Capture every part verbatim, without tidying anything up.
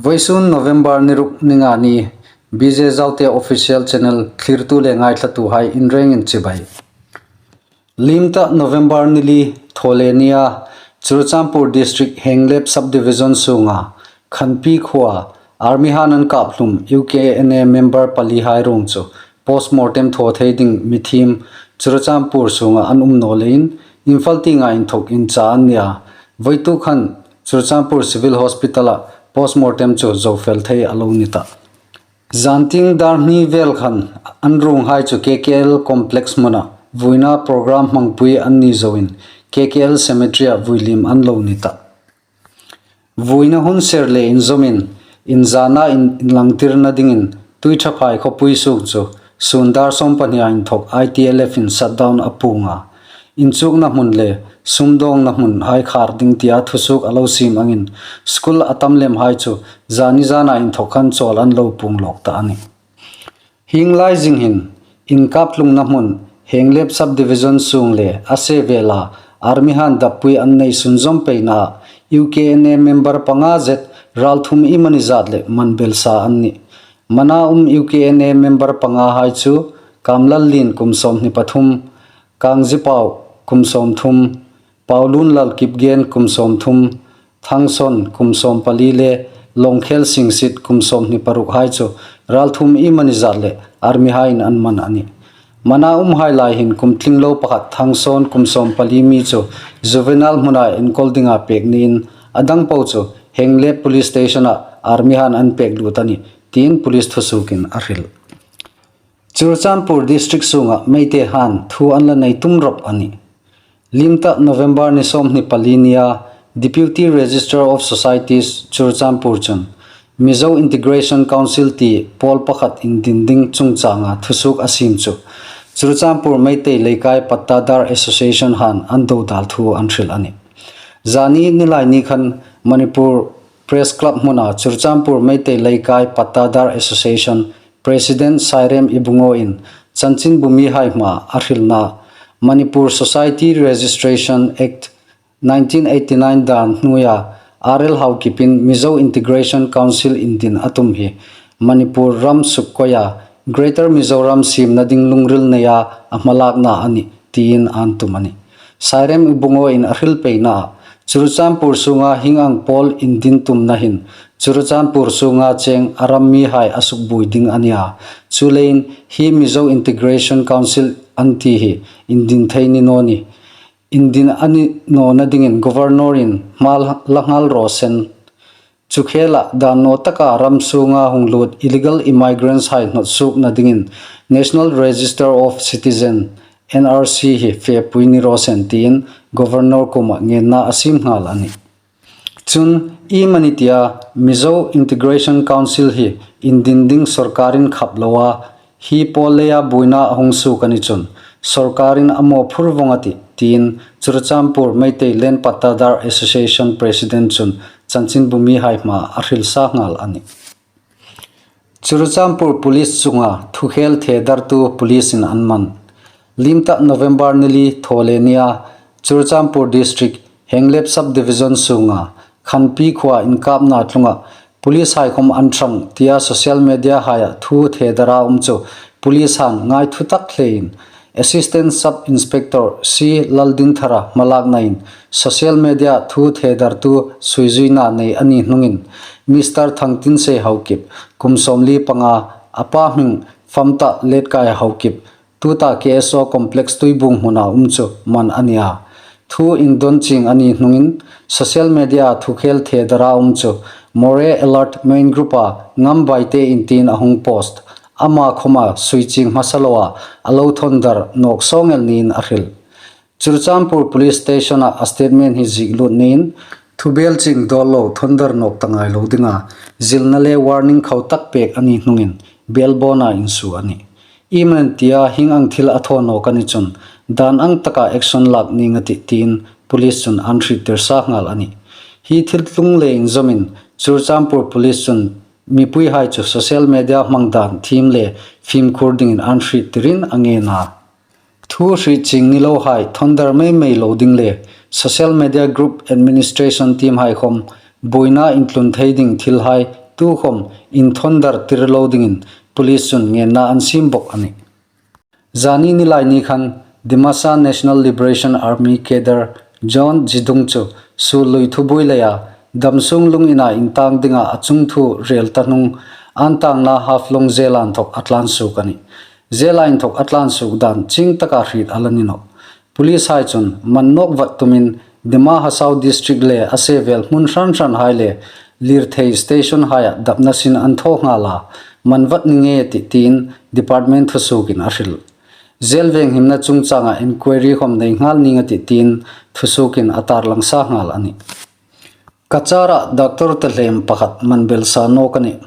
Vawisun November ni ruk ni nga ni, B J Zaute Official Channel thlirtu le ngaithlatuhai in rengin chibai. Limta November ni li, Thawleni a, Churachandpur District Henglep Subdivision sunga Khanpi khuoa Army han an kap hlum U K N A member palihai ruong chu postmortem thaw thei ding mi thiem Churachandpur sunga an um naw leiin Imphal tienga inthawk incha an ni a. Vawituk khan Churachandpur Civil Hospital-a postmortem chu zo fel thei a lo ni tah. Zantieng dar hni vel khan an ruonghai chu K K L complex hmuna vuina program hmangpui an ni zoin K K L cemetery-a vuilim an lo ni tah. Vuina hun ser le inzawmin inzana in, inlangtirna dingin Tuithaphai khawpui sung chu sun dar sawm pahnia inthawk I T L F-in shutdown a puong a. Inchukna hmun le sumdawngna hmunhai khar ding tia thusuok a lo siem angin school a tam lemhai chu zani zana inthawk khan chawl an lo puong lawk ta a nih. Hieng lai zing hin inkap hlumna hmun Henglep Subdivision sung le a se vela Army han dappui an nei sunzawm peina U K N A member panga zet ralthum iemani zat le man belsa an nih. Mana um U K N A member pangahai chu Kamlallien kum sawmhni pathum, Kangzipau kum sawmthum, Paulunlal Kipgen kum sawmthum, Thangson kum sawmpali le Longkhel Singsit kum sawmhni parukhai chu ralthum iemani zat le Army haiin an man a nih. Mana umhai lai hin kum tling lo pakhat Thangson kum sawmpali mi chu juvenile hmuna enkawl dinga pek niin a dang po chu Henglep Police Station-a Army han an pek lut a nih, tiin police thusuokin a hril. Churachandpur District sunga Meitei han thu an la nei tum rawp a nih. Limta November ni sawmhni pali nia Deputy Registrar of Societies Churachandpur chun Mizo Integration Council ti pawl pakhat indin ding chungchanga thusuok a siem chu Churachandpur Meitei Leikai Pattadar Association han an dodal thu an hril a nih. Zani Nilaini khan Manipur Press Club hmuna Churachandpur Meitei Leikai Pattadar Association President Sairem Ibungoin chanchinbumihai hmaa a hrilna, Manipur Society Registration Act nineteen eighty-nine dan hnuoia R L Haokipin Mizo Integration Council indin a tum hi Manipur ram sukkoia Greater Mizoram siemna ding lungril neia a hmalakna a nih, tiin an tum a nih. Sairem Ibungoin a hril peinaa, Churachandpur sunga hieng ang pawl indin tumna hin Churachandpur sunga cheng a ram mihai a sukbuoi ding a nia. Chuleiin hi Mizo Integration Council an ti hi indin thei ni naw ni. Indin a ni nawna dingin Governor-in hma la nghal raw se. Chu khela dan naw taka ram sunga hung lut illegal immigrants hai hnawt suokna dingin National Register of Citizen, N R C hi fepui ni raw se tiin Governor kuoma ngenna a siem nghal a nih. Chun iemani tia Mizo Integration Council hi indin ding sawrkarin khap loa, hi pawl leia buoina a hung suok a ni chun sawrkarin a mawphur vawng a tih, tiin Churachandpur Meitei Land Pattadar Association President chun chanchinbumihai hmaa a hril sa nghal a nih. Churachandpur Police chunga thukhel thedartu police-in an man. Limta November ni li Thawleni a, Churachandpur District Henglep Subdivision sunga Khanpi khuoa inkapna tlunga police hai khawm an ṭhang tia social media haia thu thedara um chu police han ngai thutak hlein Assistant Sub Inspector C Laldinthara hmalaknain social media thu thedartu suizuina nei a ni hnungin Mister Thangtinsei Haokip, kum sawmli panga, a pa hming Famta Letkai Haokip, tuta K S O Complex Tuibuong hmuna um chu man a nia. Thu indon chieng a ni hnungin social media thukhel thedara um chu Moreh Alert Main Group-a Ngam Baite in tiin a hung post. Ama khawma sui chieng hmasa loa a lo thondar nawk saw ngei niin a hril. Churachandpur Police Station-a a statement hi ziek lut niin, thubel chieng dawl lo thondar nawk ta ngai lo dinga zilna le warning khau tak pek a ni hnungin bail bond-a insuo a nih. Iemani tia hieng ang thil a thaw nawk a ni chun dan ang taka action lak ning a tih tiin police chun an hriettir sa nghal a nih. Hi thil tlung le inzawmin Churachandpur Police chun mipuihai chu social media hmang dan thiem le fimkhur dingin an hriettirin a ngen a. Thu hriet chieng ni lohai thondar mei mei lo ding le social media group administration team hai khawm buoina intlun thei ding thilhai tukhawm inthawn dar tir lo dingin police chun ngenna an siem bawk a nih. Zani nilaini khan Dimasa National Liberation Army cadre John Zidung chu sului thubuoi leia damsung lungina intang dinga a chungthu rel ta hnung an tangna Haflong jail-a inthawk a tlan suok a nih. Jail-a inthawk a tlan suok dan chieng taka hriet a la ni nawh. Police-hai chun man nawk vat tumin Dima Hasao District le a se vel hmun hran hranhai le lirthei station-haia dapna sin an thaw nghal a, man vat ni ngei a tih tiin department thusuokin a hril. Jail venghimna chungchanga inquiry khawm nei nghal ning a tih tiin thusuokin a tarlang sa nghal a nih. Cachar-a doctor tahlem pakhat man belsa nawk a nih.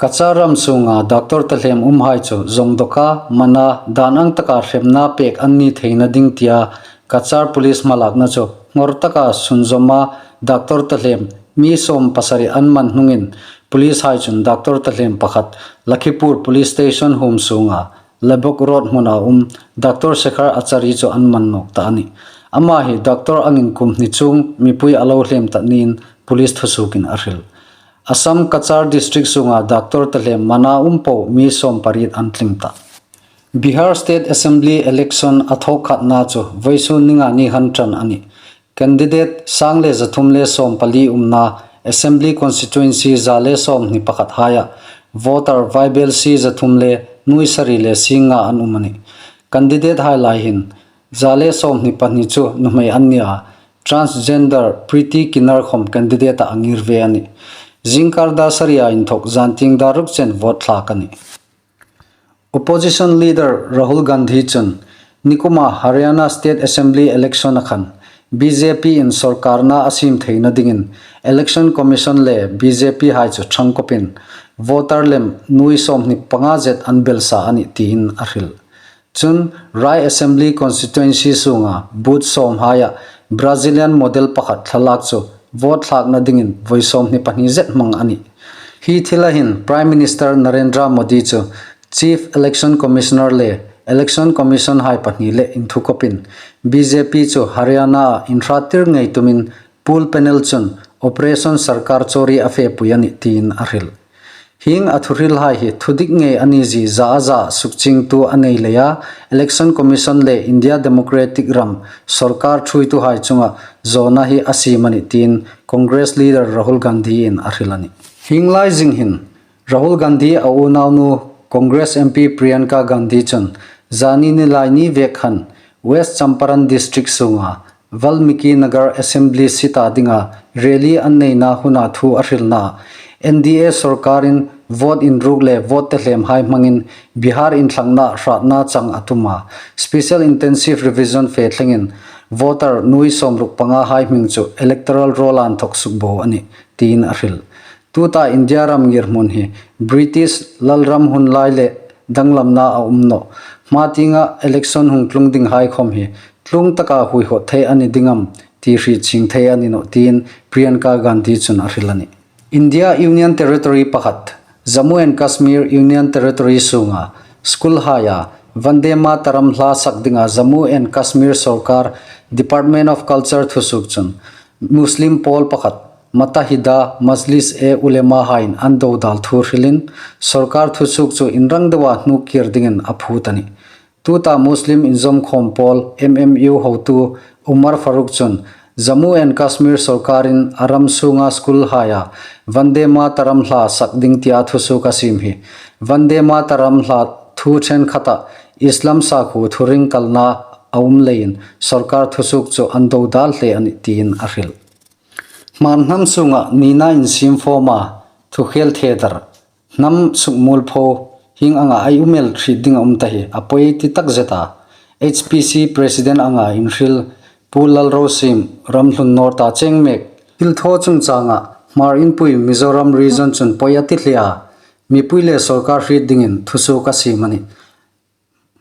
Cachar ram sunga doctor tahlem umhai chu zawng dawka, mana, dan ang taka hremna pek an ni theina ding tia Cachar police hmalakna chu ngawr taka sunzawma doctor tahlem mi sawm pasari an man hnungin police-hai chun doctor tahlem pakhat Lakhipur police station huom sunga Lebok Road hmuna um Doctor Shekhar Achari chu an man nawk ta a nih. Ama hi doctor angin kum hni chuong mipui a lo hlem ta niin police thusuokin a hril. Assam Cachar district sunga doctor tahlem mana um po mi sawm pariet an tling ta. Bihar State Assembly election a thawkkhatna chu vawisun ninga ni khan ṭan a nih. Candidate sang le za thum le sawm pali umna assembly constituency za le sawmhni pakhat haia voter vaibelsie za thum le nuoi sari le sing nga an um a nih. Candidate-hai lai hin za le sawmhni pahni chu nuhmei an ni a, transgender Preeti Kinnar khawm candidate-a a ngir ve a nih. Zingkar dar saria inthawk zantieng dar ruk chen vote thlak a nih. Opposition leader Rahul Gandhi chun nikuma Haryana State Assembly election-a khan B J P-in sorkarna a siem theina dingin Election Commission le B J P-hai chu ṭhangkawpin voter lem nuoi sawmhni panga zet an belsa a nih tiin a hril. Chun Rai Assembly Constituency sunga booth sawmhaia Brazilian model pakhat thlalak chu vote thlakna dingin vawi sawmhni pahni zet hmang a nih. Hi thila hin Prime Minister Narendra Modi chu Chief Election Commissioner le Election Commission-hai pahni le inthukawpin B J P chu Haryana-a inhrattir ngei tumin poll panel chun Operation Sarkar Chori a fepui a nih tiin a hril. Hieng a thuhrilhai hi thudik ngei a ni zie za a za sukchiengtu a nei leia Election Commission le India Democratic ram sorkar ṭhuoituhai chunga zawna hi a siem a nih tiin Congress leader Rahul Gandhi-in a hril a nih. Hieng lai zing hin Rahul Gandhi a unaunu Congress M P Priyanka Gandhi chun zani nilaini vek khan West Champaran district sunga Valmiki Nagar Assembly seat-a dinga rally an neina huna thu a hrilna, N D A sorkarin vote inruk le vote tehlemhai hmangin Bihar inthlakna hratna chang a tum a, Special Intensive Revision fe thlengin voter nuoi sawmruk pangahai hming chu electoral roll-a inthawk sukbo a nih, tiin a hril. Tuta India ram ngirhmun hi British lalram hun lai le danglamna a um nawh. Hma tienga election hung tlung dinghai khawm hi tlung taka huihawt thei a ni ding am ti hriet chieng thei a ni nawh tiin Priyanka Gandhi chun a hril a nih. India Union Territory pakhat, Jammu and Kashmir Union Territory sunga school-haia Vande Mataram hla sak dinga Jammu and Kashmir sorkar Department of Culture thusuok chun Muslim pawl pakhat Muttahida Majlis-e-Ulema-haiin an dodal thu hrilin sorkar thusuok chu inrang deua hnuk kir dingin a phut a nih. Tuta Muslim inzawmkhawm pawl M M U hotu Umar Farook chun Jammu and Kashmir sorkarin a ram sunga school-haia Vande Mataram hla sak ding tia thusuok a siem hi Vande Mataram hla thu ṭhenkhata Islam sakhuo thuring kalna a um leiin sorkar thusuok chu an dodal hle a nih tiin a hril. Hmar hnam sunga nina insiemfawma thukhel thedar, hnam sukmuolpho hieng anga ei um el hriet ding a um ta hi a pawi ti takzet a, H P C President anga inhril Pu Lalrosiem Ramhlun North-a cheng mek thilthaw chungchanga Hmar Inpui Mizoram Region chun pawi a ti hle a, mipui le sorkar hriet dingin thusuok a siem a nih.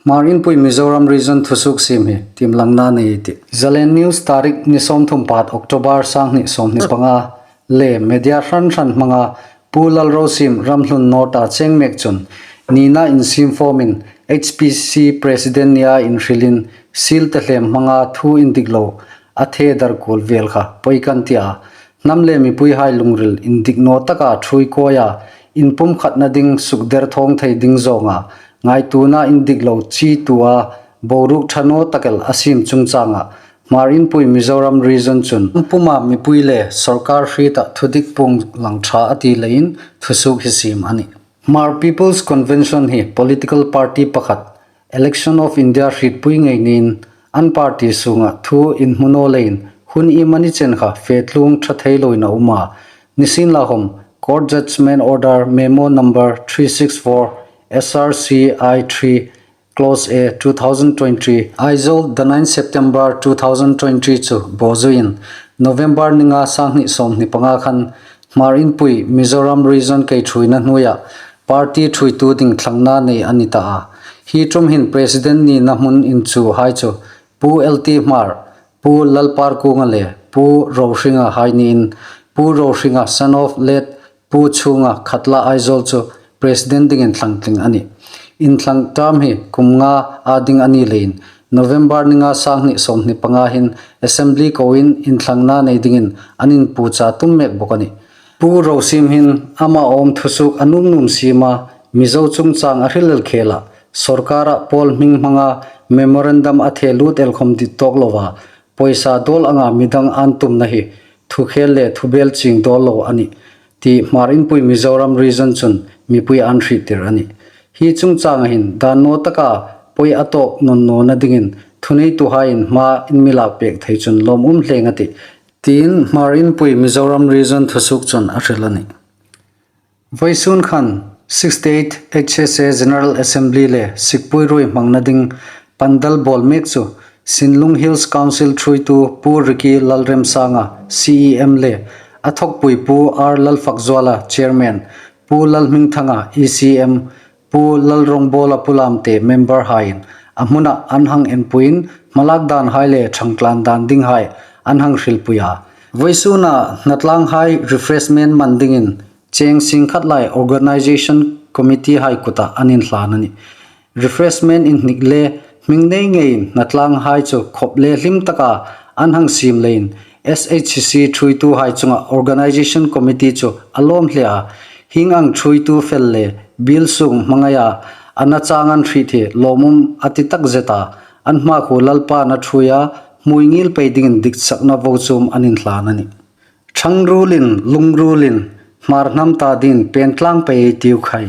Hmar Inpui Mizoram Region thusuok siem hi tiem langna nei ei tih. Zalen News tarik ni sawmthum pakhat October sanghni sawmhni panga le media hran hran hmanga Pu Lalrosiem Ramhlun North-a cheng mek chun nina insiemfawmin H P C President nia inhrilin seal tehlem hmanga thu indik lo a thedar kuol vel kha pawi kan ti a, Hnam le mipuihai lungril indik naw taka ṭhuoi kawia, inpumkhatna ding sukderthawng thei ding zawnga, ngaituona indik lo chituoa, boruok ṭha naw tak el a siem chungchanga, Hmar Inpui Mizoram Region chun, puma mipui le sawrkar hrieta thudik puong lang ṭha a ti leiin thusuok hi siem a nih. Hmar People's Convention hi political party pakhat, Election of India hrietpui ngei niin, an party sunga thu inhmu naw leiin, hun iemani chen kha fe tlung ṭha thei loin a um a. Nisienlakhawm, Court Judgment Order Memo Number three six four, S R C I three, Clause A, two thousand twenty, Aizawl, the ninth September two thousand twenty chu bawzuiin, November ni nga, sanghni sawmhni panga khan Hmar Inpui Mizoram Region keiṭhuoina hnuoia party ṭhuoitu ding thlangna nei a ni ta a. Hi ṭum hin President nina hmun inchuhai chu Pu L T Hmar, Pu Lalparkunga le Pu Rohringa hai niin, Pu Rohringa, son of late Pu Chhunga, Khatla, Aizawl chu President dingin thlangtling a nih. Inthlang term hi kum nga a ding a ni leiin, November ni nga, sanghni sawmhni panga hin Assembly koin inthlangna nei dingin an inpuocha tum mek bawk a nih. Pu Rosiem hin ama awm thusuok a nuom nuom siema, Mizo chungchang a hril el khela, sawrkara pawl hming hmanga memorandum a the lut el khawm dit tawk loa, pawisa dawl anga midang an tumna hi thukhel le thubel chieng dawl lo a nih, ti Hmar Inpui Mizoram Region chun mipui an hriettir a nih. Hi chungchanga hin dan naw taka pawi a tawk nawn nawna dingin thuneituhaiin hma inmi lak pek thei chun lawmum hleng a tih, tiin Hmar Inpui Mizoram Region thusuok chun a hril a nih. Vawisun khan sixty-eight H S A General Assembly le sikpui ruoi hmangna ding pandal bawl mek chu Sinlung Hills Council ṭhuoitu Pu Ricky Lalremsanga, C E M le a thawkpui Pu R Lalfakzuala, Chairman, Pu Lalhmingthanga, E C M, Pu Lalrawngbawla Pulamte, member haiin a hmuna an hang enpuiin hmalak danhai le ṭhangtlan dan dinghai an hang hrilpui a. Vawisuna hnatlanghai refreshment man dingin cheng singkhat lai Organisation Committee hai kuta an inhlan a nih. Refreshment inhnik le hming nei ngeiin hnatlanghai chu khawp le hlim taka an hang siem leiin S H C ṭhuoituhai chunga Organisation Committee chu a lawm hle a, hieng ang ṭhuoitu fel le biel sung hmangaia a nachang an hriet hi lawmum a ti takzet a, an hmakhuo Lalpan a ṭhuoia hmuingiel pei dingin diksakna vochum an inhlan a nih. Ṭhangruolin, lungrulin, Hmar hnam ta dingin pentlang pei ei tiu khai.